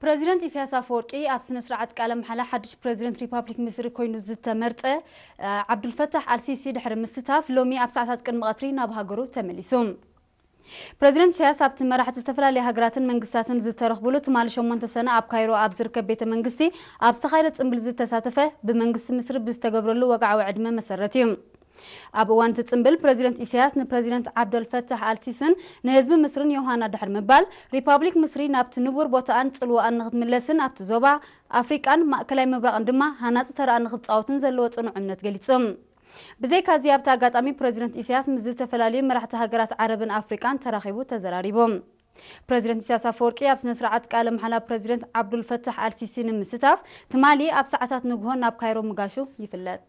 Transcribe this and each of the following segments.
ፕረዚደንት ኢሳያስ ኣፈወርቂ ኣብ ስነ ስርዓት ቃለ መሓላ ሓድሽ ፕረዚደንት ሪፓብሊክ ምስሪ ኮይኑ ዝተመርጸ፣ እ፣ ዓብዱልፈታሕ ኣልሲሲ ድሕሪ ምስታፍ ሎሚ ኣብ ሰዓታት ቅድሚ ቀትሪ ናብ ሃገሩ ተመሊሱ። ፕረዚደንት ኢሳያስ ኣብቲ መራሕቲ ዝተፈላለዩ ሃገራትን መንግስታትን ዝተረኽብሉ ትማሊ ሸሞንተ ሰነ ኣብ ካይሮ ኣብ ዝርከብ ቤተ መንግስቲ ኣብ ዝተኻየደ ጽምብል ዝተሳተፈ፣ ብመንግስቲ ምስሪ ብዝተገብረሉ ወግዓዊ ዕድመ መሰረት እዩ። ኣብ እዋን እቲ ጽምብል ፕረዚደንት ኢሳያስ ንፕረዚደንት ዓብደል ፈታሕ ኣልሲስን ንህዝቢ ምስርን ዮሃና ድሕሪ ምባል፣ ሪፓብሊክ ምስሪ ናብቲ ንቡር ቦታኣን ጽልዋኣን ንኽትምለስን ኣብቲ ዞባ፣ ኣፍሪቃን ማእከላይ ምብራቕን ድማ ሃናጺ ተራኣ ንኽትጻወትን ዘለዎ ጽኑዕ እምነት ገሊጹ። ብዘይካዚ ኣብቲ ኣጋጣሚ ፕረዚደንት ኢሳያስ ምስ ዝተፈላለዩ መራሕቲ ሃገራት ዓረብን ኣፍሪቃን ተራኺቡ ተዘራሪቡ። ፕረዚደንት ኢሳያስ ኣፈወርቂ ኣብ ስነ ስርዓት ቃለ መሓላ ፕረዚደንት ዓብዱል ፈታሕ ኣልሲሲ ንምስታፍ ትማሊ ኣብ ሰዓታት ንግሆ ናብ ካይሮ ምጋሹ ይፍለጥ።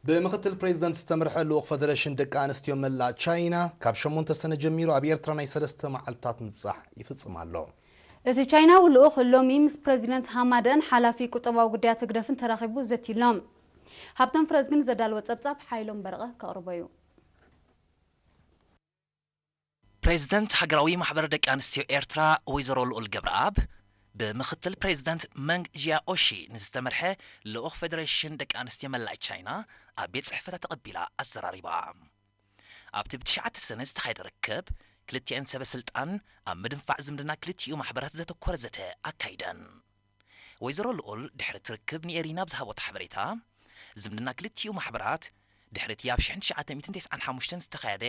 ብምክትል ፕሬዚደንት ዝተመርሐ ልኡኽ ፈደረሽን ደቂ ኣንስትዮ መላእ ቻይና ካብ ሸሞንተ ሰነ ጀሚሩ ኣብ ኤርትራ ናይ ሰለስተ መዓልታት ምብጻሕ ይፍጽም ኣሎ። እቲ ቻይናዊ ልኡኽ ሎሚ ምስ ፕረዚደንት ሃማደን ሓላፊ ቁጠባዊ ጉዳያት ህግደፍን ተራኺቡ ዘትዩሎም። ሃብቶም ፍረዝግን ዘዳለወ ጸብጻብ ሓይሎም በረቐ ከቕርቦ እዩ። ፕሬዝደንት ሃገራዊ ማሕበር ደቂ ኣንስትዮ ኤርትራ ወይዘሮ ልኡል ገብረኣብ፣ ብምኽትል ፕሬዝደንት መንግ ጂያኦሺ ንዝተመርሐ ልኡኽ ፌደሬሽን ደቂ ኣንስትዮ መላእ ቻይና ኣብ ቤት ጽሕፈታ ተቐቢላ ኣዘራሪባ። ኣብቲ ብትሽዓተ ሰነ ዝተኻየደ ርክብ፣ ክልቲኤን ሰበ ስልጣን ኣብ ምድንፋዕ ዝምድና ክልቲኡ ማሕበራት ዘተኮረ ዘተ ኣካይደን። ወይዘሮ ልኡል ድሕሪ እቲ ርክብ ንኤሪና ብዝሃቦት ሓበሬታ፣ ዝምድና ክልቲኡ ማሕበራት ድሕሪ እቲ ኣብ ሽሕን ትሽዓተ ሚእትን ተስዓን ሓሙሽተን ዝተኻየደ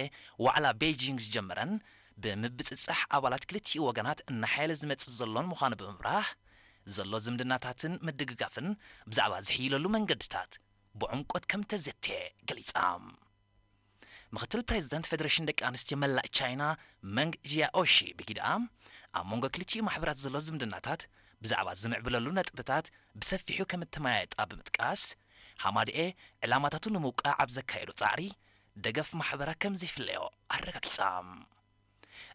ዋዕላ ቤይጂንግ ዝጀመረን ብምብጽጻሕ ኣባላት ክልቲኡ ወገናት እናሓየለ ዝመጽእ ዘሎን ምዃኑ ብምብራህ፣ ዘሎ ዝምድናታትን ምድግጋፍን ብዛዕባ ዝሕይለሉ መንገድታት ብዕምቆት ከም እተዘትየ ገሊጻ። ምኽትል ፕሬዚደንት ፌደሬሽን ደቂ ኣንስትዮ መላእ ቻይና መንግ ጂያኦሺ ብጊድኣ፣ ኣብ መንጎ ክልቲኡ ማሕበራት ዘሎ ዝምድናታት ብዛዕባ ዝምዕብለሉ ነጥብታት ብሰፊሑ ከም እተመያየጣ ብምጥቃስ፣ ሃማድኤ ዕላማታቱ ንምውቃዕ ኣብ ዘካየዶ ጻዕሪ ደገፍ ማሕበራ ከም ዘይፍለዮ ኣረጋጊጻ።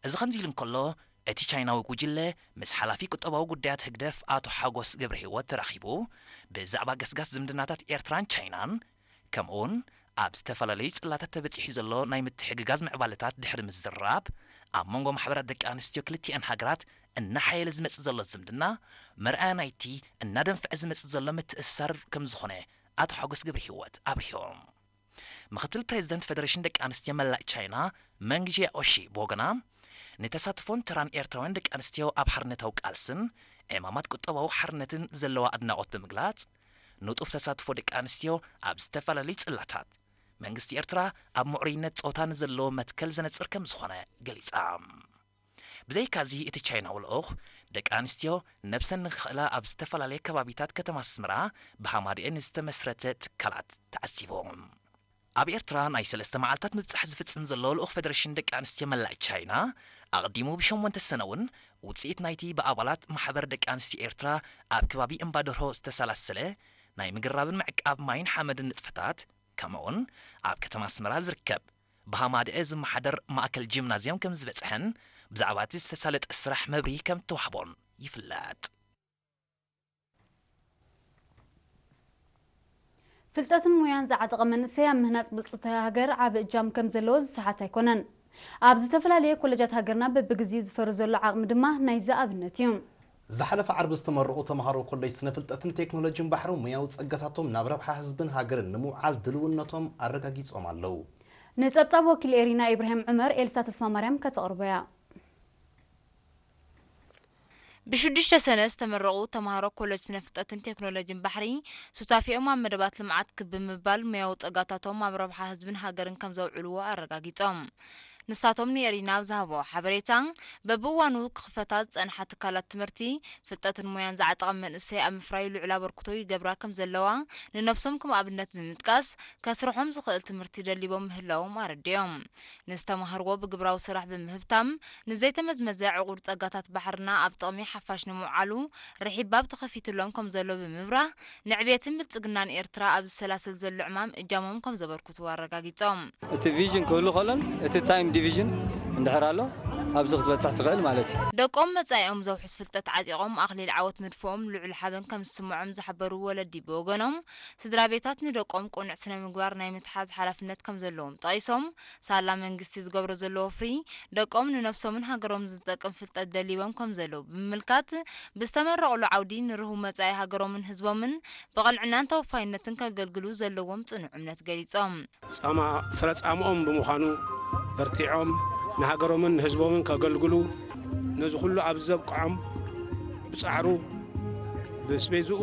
እዚ ከምዚ ኢሉ እንከሎ፣ እቲ ቻይናዊ ጉጅለ ምስ ሓላፊ ቁጠባዊ ጉዳያት ህግደፍ ኣቶ ሓጎስ ገብረሂወት ተራኺቡ ብዛዕባ ገስጋስ ዝምድናታት ኤርትራን ቻይናን ከምኡውን ኣብ ዝተፈላለዩ ጽላታት ተበጺሑ ዘሎ ናይ ምትሕግጋዝ ምዕባለታት ድሕሪ ምዝራብ፣ ኣብ መንጎ ማሕበራት ደቂ ኣንስትዮ ክልቲኤን ሃገራት እናሓየለ ዝመጽእ ዘሎ ዝምድና መርኣያ ናይቲ እናደንፍዐ ዝመጽእ ዘሎ ምትእስሳር ከም ዝኾነ ኣቶ ሓጎስ ገብረሂወት ኣብሪሆም። ምኽትል ፕሬዚደንት ፌደሬሽን ደቂ ኣንስትዮ መላእ ቻይና መንግ ጂያኦሺ ብወገና፣ ንተሳትፎን ተራን ኤርትራውያን ደቂ ኣንስትዮ ኣብ ሓርነታዊ ቃልስን ዕማማት ቁጠባዊ ሓርነትን ዘለዋ ኣድናቖት ብምግላጽ፣ ንጡፍ ተሳትፎ ደቂ ኣንስትዮ ኣብ ዝተፈላለዩ ጽላታት መንግስቲ ኤርትራ ኣብ ምዕሩይነት ጾታ ንዘለዎ መትከል ዘነጽር ከም ዝኾነ ገሊጻ። ብዘይካዚ እቲ ቻይናዊ ልኡኽ፣ ደቂ ኣንስትዮ ነብሰን ንኽኽእላ ኣብ ዝተፈላለየ ከባቢታት ከተማ ኣስመራ ብሃማድኤ ንዝተመስረተ ትካላት ተዓዚቡ። ኣብ ኤርትራ ናይ ሰለስተ መዓልታት ምብጻሕ ዝፍጽም ዘሎ ልኡኽ ፌደሬሽን ደቂ ኣንስትዮ መላእ ቻይና፣ ኣቕዲሙ ብሸሞንተ ሰነ እውን ውጽኢት ናይቲ ብኣባላት ማሕበር ደቂ ኣንስትዮ ኤርትራ ኣብ ከባቢ እምባደርሆ ዝተሰላሰለ ናይ ምግራብን ምዕቃብ ማይን ሓመድን ንጥፈታት፣ ከምኡውን ኣብ ከተማ ኣስመራ ዝርከብ ብሃማድኤ ዝመሓደር ማእከል ጂምናዝዮም ከም ዝበጽሐን ብዛዕባ እቲ ዝተሳለጠ ስራሕ መብርሂ ከም እተዋህቦን ይፍለጥ። ፍልጠትን ሞያን ዝዓጠቐ መንእሰይ ኣብ ምህናጽ ብልጽቲ ሃገር ዓቢ እጃም ከም ዘለዎ ዝሰሓት ኣይኮነን። ኣብ ዝተፈላለየ ኮለጃት ሃገርና በብግዜኡ ዝፈሪ ዘሎ ዓቕሚ ድማ ናይዚ ኣብነት እዩ። ዝሓለፈ ዓርቢ ዝተመረቑ ተምሃሮ ኮሌጅ ስነ ፍልጠትን ቴክኖሎጂን ባሕሪ ሙያዊ ጸጋታቶም ናብ ረብሓ ህዝብን ሃገርን ንምውዓል ድልውነቶም ኣረጋጊጾም ኣለዉ። ንጸብጻብ ወኪል ኤሪና ኢብራሂም ዑመር ኤልሳ ተስፋማርያም ከተቕርቦ እያ። ብሽዱሽተ ሰነ ዝተመረቑ ተምሃሮ ኮለጅ ስነ ፍልጠትን ቴክኖሎጂን ባሕሪ ሱታፌኦም ኣብ መደባት ልምዓት ክብ ብምባል ሙያዊ ጸጋታቶም ኣብ ረብሓ ህዝብን ሃገርን ከም ዘውዕልዎ ኣረጋጊጾም። ንሳቶም ንኤሪና ኣብ ዝሃብዎ ሓበሬታ፣ በብእዋኑ ክኽፈታ ዝጸንሓ ትካላት ትምህርቲ፣ ፍልጠትን ሞያን ዝዓጠቐ መንእሰይ ኣብ ምፍራዩ ልዑል ኣበርክቶ ይገብራ ከም ዘለዋ ንነብሶም ከም ኣብነት ብምጥቃስ፣ ከስርሖም ዝኽእል ትምህርቲ ደሊቦም ምህላዎም ኣረዲኦም። ንዝተማህርዎ ብግብራዊ ስራሕ ብምህብታም፣ ንዘይተመዝመዘ ዕቑር ጸጋታት ባሕርና ኣብ ጥቕሚ ሓፋሽ ንምውዓሉ ርሒባብ ተኸፊትሎም ከም ዘሎ ብምብራህ፣ ንዕቤትን ብልጽግናን ኤርትራ ኣብ ዝሰላሰል ዘሎ ዕማም እጃሞም ከም ዘበርክቱ ኣረጋጊጾም። እቲ ቪዥን ክህሉ ከሎን እቲ ታይም ዲቪዥን እንድሕር ኣሎ ኣብዚ ክትበጽሕ ትኽእል ማለት እዩ። ደቆም መጻኢኦም ዘውሕስ ፍልጠት ዓጢቖም ኣኽሊል ዓወት ምድፍኦም ልዑል ሓበን ከም ዝስምዖም ዝሓበሩ ወለዲ ብወገኖም፣ ስድራ ቤታት ንደቆም ቅኑዕ ስነ ምግባር ናይ ምትሓዝ ሓላፍነት ከም ዘለዎም ጠቒሶም፣ ሳላ መንግስቲ ዝገብሮ ዘሎ ወፍሪ ደቆም ንነብሶምን ሃገሮምን ዝጠቅም ፍልጠት ደሊቦም ከም ዘለዉ ብምምልካት፣ ብዝተመረቑሉ ዓውዲ ንርሁው መጻኢ ሃገሮምን ህዝቦምን ብቕንዕናን ተወፋይነትን ከገልግሉ ዘለዎም ጽኑዕ እምነት ገሊጾም። ጻማ ፍረ ጻምኦም ብምዃኑ በርቲዖም ንሃገሮምን ንህዝቦምን ከገልግሉ ነዚ ኩሉ ኣብዚ ዘብቅዖም ብጻዕሩ ብስቤዝኡ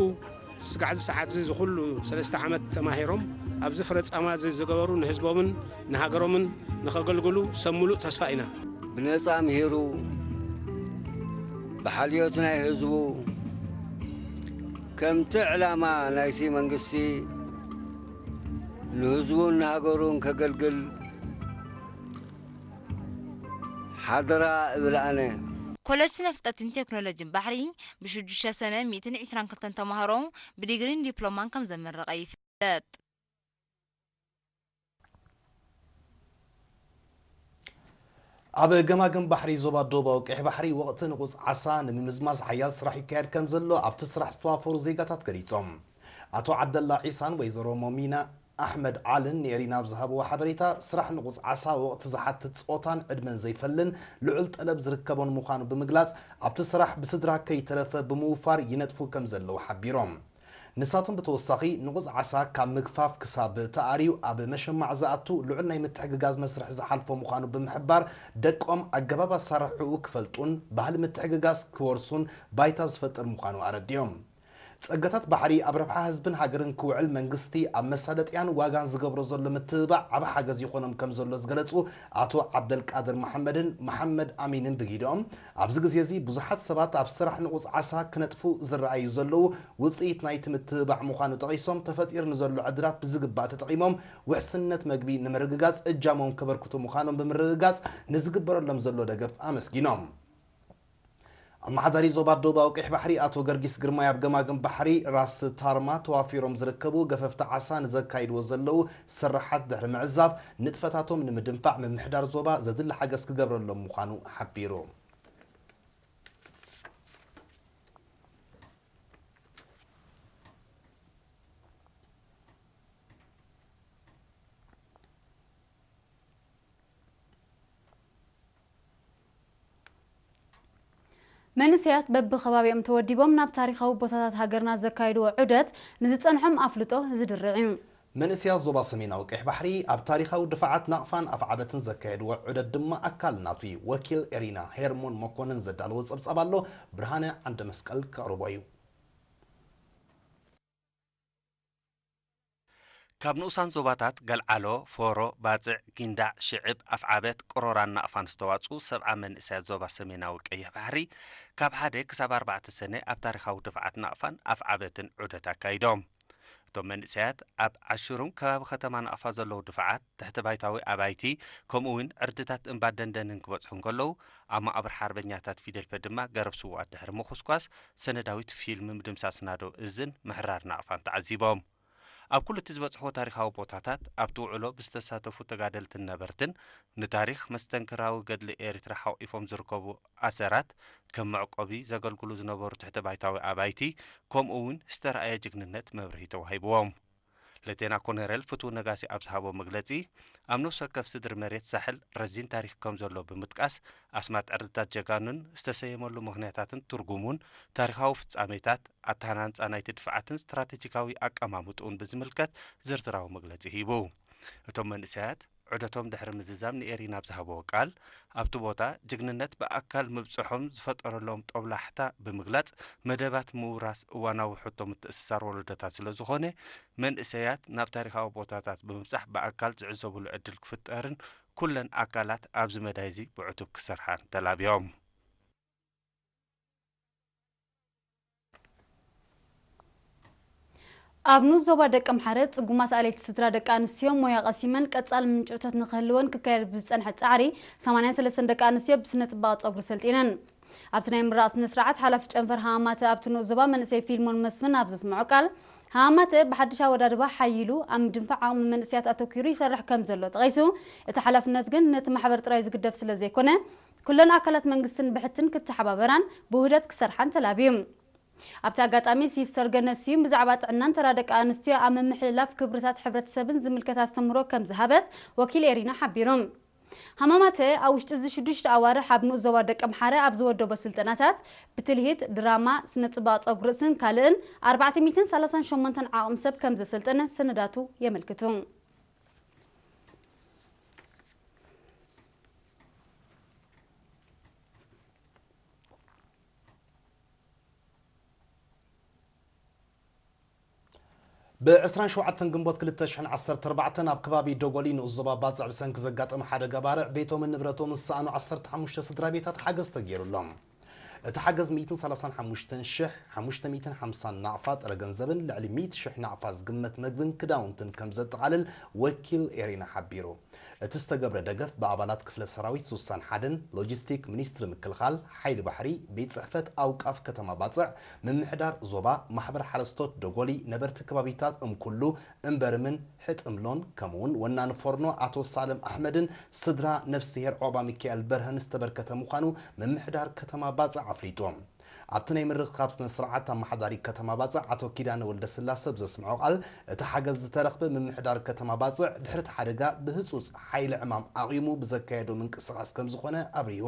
ስጋዕ እዚ ሰዓት እዚ ዝኩሉ ሰለስተ ዓመት ተማሂሮም ኣብዚ ፍረ ጻማ እዚ ዝገበሩ ንህዝቦምን ንሃገሮምን ንኸገልግሉ ሰብ ሙሉእ ተስፋ ኢና። ብነጻ ምሂሩ ብሓልዮት ናይ ህዝቡ ከምቲ ዕላማ ናይቲ መንግስቲ ንህዝቡን ንሃገሩን ከገልግል ሓደራ እብል ኣነ። ኮለጅ ስነ ፍልጠትን ቴክኖሎጂን ባሕሪ ብሽዱሽተ ሰነ ሚእትን ዕስራን ክልተን ተማሃሮ ብዲግሪን ዲፕሎማን ከም ዘመረቐ ይፍለጥ። ኣብ ገማግም ባሕሪ ዞባ ዶባዊ ቀይሕ ባሕሪ ወቕቲ ንቑጽ ዓሳ ንምምዝማዝ ሓያል ስራሕ ይካየድ ከም ዘሎ ኣብቲ ስራሕ ዝተዋፈሩ ዜጋታት ገሊጾም። ኣቶ ዓብደላ ዒሳን ወይዘሮ ሞሚና ኣሕመድ ዓልን ንኤሪና ኣብ ዝሃብዎ ሓበሬታ፣ ስራሕ ንቑጽ ዓሳ ወቕቲ ዝሓትት ጾታን ዕድመን ዘይፈልን ልዑል ጠለብ ዝርከቦን ምዃኑ ብምግላጽ፣ ኣብቲ ስራሕ ብስድራ ከይተረፈ ብምውፋር ይነጥፉ ከም ዘለዉ ሓቢሮም። ንሳቶም ብተወሳኺ ንቑጽ ዓሳ ካብ ምግፋፍ ክሳብ ተኣርዩ ኣብ መሸማዕ ዝኣቱ ልዑል ናይ ምትሕግጋዝ መስርሕ ዝሓልፎ ምዃኑ ብምሕባር፣ ደቆም ኣገባብ ኣሳርሕኡ ክፈልጡን ባህሊ ምትሕግጋዝ ክወርሱን ባይታ ዝፈጥር ምዃኑ ኣረዲኦም። ጸጋታት ባሕሪ ኣብ ረብሓ ህዝብን ሃገርን ክውዕል መንግስቲ ኣብ መሳለጥያን ዋጋን ዝገብሮ ዘሎ ምትብባዕ ዓቢ ሓገዝ ይኾኖም ከም ዘሎ ዝገለጹ ኣቶ ዓብደልቃድር መሓመድን መሓመድ ኣሚንን ብጊድኦም፣ ኣብዚ ግዜ እዚ ብዙሓት ሰባት ኣብ ስራሕ ንቑጽ ዓሳ ክነጥፉ ዝረኣዩ ዘለዉ ውጽኢት ናይቲ ምትብባዕ ምዃኑ ጠቒሶም፣ ተፈጢሩ ንዘሎ ዕድላት ብዝግባእ ተጠቒሞም ውሕስነት መግቢ ንምርግጋጽ እጃሞም ከበርክቱ ምዃኖም ብምርግጋጽ፣ ንዝግበረሎም ዘሎ ደገፍ ኣመስጊኖም። ኣመሓዳሪ ዞባ ደቡባዊ ቀይሕ ባሕሪ ኣቶ ገርጊስ ግርማይ ኣብ ገማግም ባሕሪ ራስ ታርማ ተዋፊሮም ዝርከቡ ገፈፍቲ ዓሳ ንዘካይድዎ ዘለዉ ስርሓት ድሕሪ ምዕዛብ፣ ንጥፈታቶም ንምድንፋዕ ምምሕዳር ዞባ ዘድሊ ሓገዝ ክገብረሎም ምዃኑ ሓቢሩ። መንእሰያት በብኸባቢኦም ተወዲቦም ናብ ታሪኻዊ ቦታታት ሃገርና ዘካይድዎ ዑደት ንዝጸንሖም ኣፍልጦ ዝድርዕ እዩ። መንእሰያት ዞባ ሰሜናዊ ቀይሕ ባሕሪ ኣብ ታሪኻዊ ድፋዓት ናቕፋን ኣፍዓበትን ዘካየድዎ ዑደት ድማ ኣካል ናቱ እዩ። ወኪል ኤሪና ሄርሞን መኮንን ዘዳለዎ ጸብጻብ ኣሎ፣ ብርሃነ ዓንደመስቀል ከቕርቦ እዩ። ካብ ንኡሳን ዞባታት ገልዓሎ፣ ፎሮ፣ ባጽዕ፣ ጊንዳዕ፣ ሽዕብ፣ ኣፍዓበት፣ ቅሮራን ናቕፋን ዝተዋጽኡ ሰብዓ መንእሰያት ዞባ ሰሜናዊ ቀይሕ ባሕሪ፣ ካብ ሓደ ክሳብ ኣርባዕተ ሰነ ኣብ ታሪኻዊ ድፍዓት ናቕፋን ኣፍዓበትን ዑደት ኣካይዶም። እቶም መንእሰያት፣ ኣብ ዓሹሩን ከባቢ ከተማ ናቕፋ ዘለዉ ድፍዓት፣ ትሕቲ ባይታዊ ኣባይቲ፣ ከምኡ እውን ዕርድታት እምባ ደንደንን ክበጽሑ እንከለዉ፣ ኣብ መቓብር ሓርበኛታት ፊደልፐ ድማ ገረብ ስዉኣት ድሕሪ ምኹስኳስ፣ ሰነዳዊት ፊልም ምድምሳስ ናደው እዝን ምሕራር ናቕፋን ተዓዚቦም። ኣብ ኩሉ እቲ ዝበጽሕዎ ታሪኻዊ ቦታታት፣ ኣብቲ ውዕሎ ብዝተሳተፉ ተጋደልትን ነበርትን፣ ንታሪኽ መስተንክራዊ ገድሊ ኤርትራ ሓቑፎም ዝርከቡ ኣሰራት፣ ከም መዕቆቢ ዘገልግሉ ዝነበሩ ትሕቲ ባይታዊ ኣባይቲ፣ ከምኡ እውን ዝተራእየ ጅግንነት መብርሂ ተዋሂብዎም። ሌቴና ኮነሬል ፍትው ነጋሲ ኣብ ዝሃቦ መግለጺ፣ ኣብ ነፍሲ ወከፍ ስድሪ መሬት ሳሕል ረዚን ታሪኽ ከም ዘሎ ብምጥቃስ፣ ኣስማት ዕርድታት ጀጋኑን ዝተሰየመሉ ምኽንያታትን ትርጉሙን፣ ታሪኻዊ ፍጻሜታት፣ ኣተሃናንጻ ናይቲ ድፍዓትን ስትራተጂካዊ ኣቀማምጥኡን ብዝምልከት ዝርዝራዊ መግለጺ ሂቡ። እቶም መንእሰያት፣ ዑደቶም ድሕሪ ምዝዛም ንኤሪና ኣብ ዝሃብዎ ቃል፣ ኣብቲ ቦታ ጅግንነት ብኣካል ምብጽሖም ዝፈጠረሎም ጦብላሕታ ብምግላጽ፣ መደባት ምውራስ እዋናዊ ሕቶ ምትእስሳር ወለዶታት ስለ ዝኾነ፣ መንእሰያት ናብ ታሪኻዊ ቦታታት ብምብጻሕ ብኣካል ዝዕዘብሉ ዕድል ክፍጠርን ኩለን ኣካላት ኣብዚ መዳይ እዚ ብዕቱብ ክሰርሓን ተላብዮም። ኣብ ንኡስ ዞባ ደቀምሓረ፣ ጽጉማት ኣለይቲ ስድራ ደቂ ኣንስትዮ ሞያ ቀሲመን ቀጻሊ ምንጪ እቶት ንኽህልወን ክካየድ ብዝጸንሐ ጻዕሪ፣ ሰማንያን ሰለስተን ደቂ ኣንስትዮ ብስነ ጽባቐ ጸጉሪ ሰልጢነን። ኣብቲ ናይ ምርቓ ስነ ስርዓት፣ ሓላፊ ጨንፈር ሃማማተ ኣብቲ ንኡስ ዞባ መንእሰይ ፊልሞን መስፍን ኣብ ዘስምዖ ቃል፣ ሃማተ ብሓድሽ ኣወዳድባ ሓይሉ ኣብ ምድንፋዕ ዓቕሚ መንእሰያት ኣተኲሩ ይሰርሕ ከም ዘሎ ጠቒሱ፣ እቲ ሓላፍነት ግን ነቲ ማሕበር ጥራይ ዝግደፍ ስለ ዘይኮነ፣ ኩለን ኣካላት መንግስትን ብሕትን ክተሓባበራን ብውህደት ክሰርሓን ተላብዩ። ኣብቲ ኣጋጣሚ ሲስተር ገነት ስዩም ብዛዕባ ጥዕናን ተራ ደቂ ኣንስትዮ ኣብ ምምሕልላፍ ክብርታት ሕብረተሰብን ዝምልከት ኣስተምህሮ ከም ዝሃበት ወኪል ኤሪና ሓቢሩ። ሃማማተ ኣብ ውሽጢ እዚ ሽዱሽተ ኣዋርሕ ኣብ ንኡስ ዞባ ደቂ ኣምሓረ ኣብ ዝወደቦ ስልጠናታት ብትልሂት፣ ድራማ፣ ስነ ጽባቕ ጸጉሪ ርእስን ካልእን ኣርባዕተ ሚእትን ሰላሳን ሸሞንተን ዓቕሚ ሰብ ከም ዘሰልጠነ ሰነዳቱ የመልክቱ። ብ ዕስራን ሸውዓተን ግንቦት ክልተ ሽሕን ዓሰርተ ኣርባዕተን ኣብ ከባቢ ደጎሊ ንኡስ ዞባ ባጽዕ ብሰንኪ ዘጋጠመ ሓደጋ ባርዕ ቤቶምን ንብረቶምን ዝሰኣኑ ዓሰርተ ሓሙሽተ ስድራ ቤታት ሓገዝ ተገይሩሎም። እቲ ሓገዝ ሚእትን ሰላሳን ሓሙሽተን ሽሕ ሓሙሽተ ሚእትን ሓምሳን ናቕፋ ጥረ ገንዘብን ልዕሊ ሚእቲ ሽሕ ናቕፋ ዝግመት መግብን ክዳውንትን ከም ዘጠቓልል ወኪል ኤሪና ሓቢሩ። እቲ ዝተገብረ ደገፍ ብኣባላት ክፍለ ሰራዊት ስሳን ሓደን፣ ሎጂስቲክ፣ ሚኒስትሪ ምክልኻል፣ ሓይሊ ባሕሪ፣ ቤት ጽሕፈት ኣውቃፍ ከተማ ባጽዕ፣ ምምሕዳር ዞባ፣ ማሕበር ሓረስቶት ደጎሊ፣ ነበርቲ ከባቢታት እምኩሉ፣ እምበርምን ሕጥምሎን፣ ከምኡውን ወናኒ ፎርኖ ኣቶ ሳልም ኣሕመድን ስድራ ነፍስሄር ዖባ ሚካኤል በርሀን ዝተበርከተ ምዃኑ ምምሕዳር ከተማ ባጽዕ ኣፍሊጡ። ኣብቲ ናይ ምርኽኻብ ስነ ስርዓት ኣመሓዳሪ ከተማ ባጽዕ ኣቶ ኪዳነ ወልደስላሰ ብዘስምዖ ቃል፣ እቲ ሓገዝ ዝተረኽበ ምምሕዳር ከተማ ባጽዕ ድሕሪ እቲ ሓደጋ ብህጹጽ ሓይሊ ዕማም ኣቒሙ ብዘካየዶ ምንቅስቓስ ከም ዝኾነ ኣብሪሁ።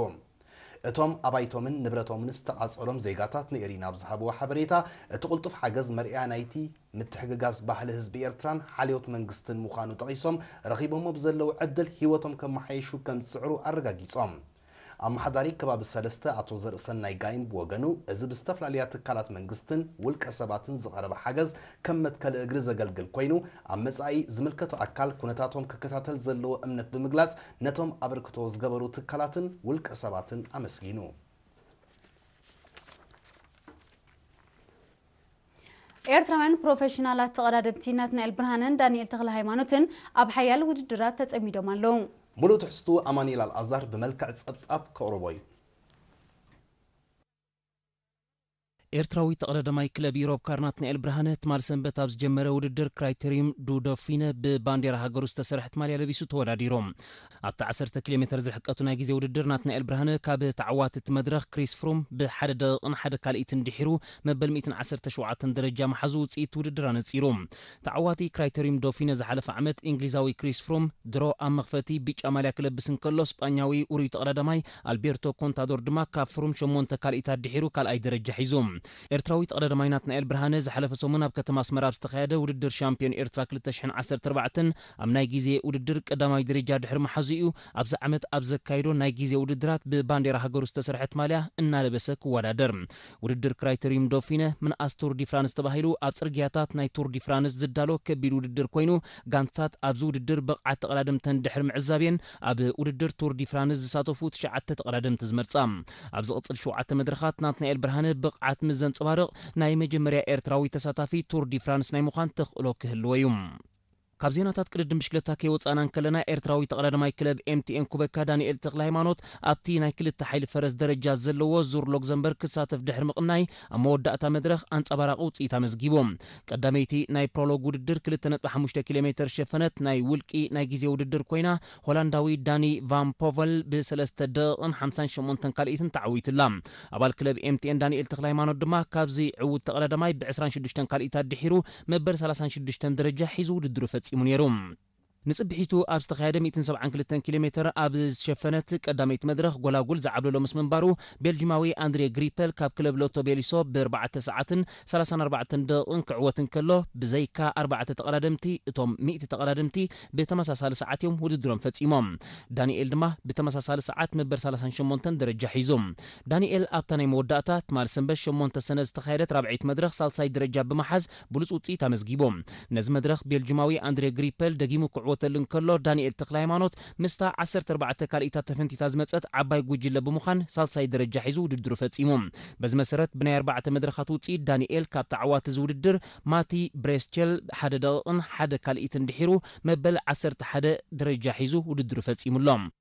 እቶም ኣባይቶምን ንብረቶምን ዝተቓጸሎም ዜጋታት ንኤሪና ኣብ ዝሃብዎ ሓበሬታ፣ እቲ ቅልጡፍ ሓገዝ መርኣያ ናይቲ ምትሕግጋዝ ባህሊ ህዝቢ ኤርትራን ሓልዮት መንግስትን ምዃኑ ጠቒሶም፣ ረኺቦሞ ብዘለዉ ዕድል ህይወቶም ከመሓየሹ ከም ዝጽዕሩ ኣረጋጊጾም። ኣመሓዳሪ ከባቢ ሰለስተ ኣቶ ዘርእሰናይ ጋይም ብወገኑ፣ እዚ ብዝተፈላለያ ትካላት መንግስትን ውልቀ ሰባትን ዝቐረበ ሓገዝ ከም መትከሊ እግሪ ዘገልግል ኮይኑ፣ ኣብ መጻኢ ዝምልከቶ ኣካል ኩነታቶም ክከታተል ዘለዎ እምነት ብምግላጽ፣ ነቶም ኣበርክቶ ዝገበሩ ትካላትን ውልቀ ሰባትን ኣመስጊኑ። ኤርትራውያን ፕሮፌሽናላት ተቐዳደምቲ ናትናኤል ብርሃነን ዳንኤል ተኽለ ሃይማኖትን ኣብ ሓያል ውድድራት ተጸሚዶም ኣለዉ። ሙሉእ ትሕዝቱ ኣማኑኤል ኣልኣዛር ብመልክዕ ጸብጻብ ከቕርቦ እዩ። ኤርትራዊ ተቐዳዳማይ ክለብ ዩሮፕ ካር ናትናኤል ብርሃነ ትማል ሰንበት ኣብ ዝጀመረ ውድድር ክራይቴሪዩም ዱ ዶፊነ ብባንዴራ ሃገሩ ዝተሰርሐት ማልያ ለቢሱ ተወዳዲሩ። ኣብቲ ዓሰርተ ኪሎ ሜተር ዝርሕቀቱ ናይ ግዜ ውድድር ናትናኤል ብርሃነ ካብ ተዓዋቲ እቲ መድረኽ ክሪስ ፍሩም ብሓደ ደቂቕን ሓደ ካልኢትን ድሒሩ መበል ሚእትን ዓሰርተ ሸውዓተን ደረጃ ምሓዙ ውጽኢት ውድድር ኣነጺሩ። ተዓዋቲ ክራይቴሪዩም ዶፊነ ዝሓለፈ ዓመት እንግሊዛዊ ክሪስ ፍሩም ድሮ ኣብ መኽፈቲ ብጫ ማልያ ክለብስ እንከሎ፣ ስጳኛዊ ውሩይ ተቐዳዳማይ ኣልቤርቶ ኮንታዶር ድማ ካብ ፍሩም ሸሞንተ ካልኢታት ድሒሩ ካልኣይ ደረጃ ሒዙ። ኤርትራዊ ተቐዳዳማይ ናትናኤል ብርሃነ ዝሓለፈ ሰሙን ኣብ ከተማ ኣስመራ ኣብ ዝተኻየደ ውድድር ሻምፒዮን ኤርትራ ክልተ ሽሕን ዓሰርተ ኣርባዕተን ኣብ ናይ ግዜ ውድድር ቀዳማይ ደረጃ ድሕሪ ምሓዙ እዩ ኣብዚ ዓመት ኣብ ዘካየዶ ናይ ግዜ ውድድራት ብባንዴራ ሃገሩ ዝተሰርሐት ማልያ እናለበሰ ክወዳደር። ውድድር ክራይተሪዩም ዶፊነ ምንኣስ ቱር ዲ ፍራንስ ተባሂሉ ኣብ ጽርግያታት ናይ ቱር ዲ ፍራንስ ዝዳሎ ከቢድ ውድድር ኮይኑ፣ ጋንታታት ኣብዚ ውድድር ብቕዓት ተቐዳደምተን ድሕሪ ምዕዛብየን ኣብ ውድድር ቱር ዲ ፍራንስ ዝሳተፉ ትሽዓተ ተቐዳደምቲ ዝመርጻ። ኣብ ዝቕጽል ሸውዓተ መድረኻት ናትናኤል ብርሃነ ብቕዓት ምስ ዘንጸባርቕ ናይ መጀመርያ ኤርትራዊ ተሳታፊ ቱር ዲ ፍራንስ ናይ ምዃን ተኽእሎ ክህልዎ እዩ። ካብ ዜናታት ቅድድም ብሽክለታ ከይወጻእና እንከለና፣ ኤርትራዊ ተቐዳዳማይ ክለብ ኤምቲኤን ኩበካ ዳንኤል ተኽለ ሃይማኖት ኣብቲ ናይ ክልተ ሓይሊ ፈረስ ደረጃ ዘለዎ ዙር ሎግዘምበርግ ክሳተፍ ድሕሪ ምቕናይ፣ ኣብ መወዳእታ መድረኽ ኣንጸባራቒ ውጽኢት ኣመዝጊቡ። ቀዳመይቲ ናይ ፕሮሎግ ውድድር ክልተ ነጥቢ ሓሙሽተ ኪሎ ሜተር ዝሸፈነት ናይ ውልቂ ናይ ግዜ ውድድር ኮይና፣ ሆላንዳዊ ዳኒ ቫን ፖቨል ብሰለስተ ደቂቕን ሓምሳን ሸሞንተን ካልኢትን ተዓዊቱላ። ኣባል ክለብ ኤምቲኤን ዳንኤል ተኽለ ሃይማኖት ድማ ካብዚ ዕዉት ተቐዳዳማይ ብ ዕስራን ሽዱሽተን ካልኢታት ድሒሩ መበል ሰላሳን ሽዱሽተን ደረጃ ሒዙ ውድድሩ ፈጺሙ ነይሩ። ንጽብሒቱ ኣብ ዝተኻየደ ሚእትን ሰብዓን ክልተን ኪሎ ሜተር ኣብ ዝሸፈነት ቀዳመይቲ መድረኽ ጎላጉል ዝዓብለሎ ምስ ምንባሩ፣ ቤልጂማዊ ኣንድሬ ግሪፐል ካብ ክለብ ሎቶ ቤሊሶ ብኣርባዕተ ሰዓትን ሰላሳን ኣርባዕተን ደቂቕን ክዕወት እንከሎ፣ ብዘይካ ኣርባዕተ ተቐዳደምቲ፣ እቶም ሚእቲ ተቐዳደምቲ ብተመሳሳሊ ሰዓት እዮም ውድድሮም ፈጺሞም። ዳንኤል ድማ ብተመሳሳሊ ሰዓት መበል ሰላሳን ሸሞንተን ደረጃ ሒዙ። ዳንኤል ኣብታ ናይ መወዳእታ ትማል ሰንበት ሸሞንተ ሰነ ዝተኻየደት ራብዐይቲ መድረኽ ሳልሳይ ደረጃ ብምሓዝ ብሉጽ ውጽኢት ኣመዝጊቡ። ነዚ መድረኽ ቤልጂማዊ ኣንድሬ ግሪፐል ደጊሙ ክዕወተሉ እንከሎ፣ ዳንኤል ተኽለ ሃይማኖት ምስታ ዓሰርተ ኣርባዕተ ካልኢታት ተፈንቲታ ዝመጸት ዓባይ ጉጅለ ብምዃን ሳልሳይ ደረጃ ሒዙ ውድድሩ ፈጺሙ። በዚ መሰረት ብናይ ኣርባዕተ መድረኻት ውጽኢት ዳንኤል ካብ ተዓዋቲ እዚ ውድድር ማቲ ብሬስቸል ሓደ ደቂቕን ሓደ ካልኢትን ድሒሩ መበል ዓሰርተ ሓደ ደረጃ ሒዙ ውድድሩ ፈጺሙ ኣሎ።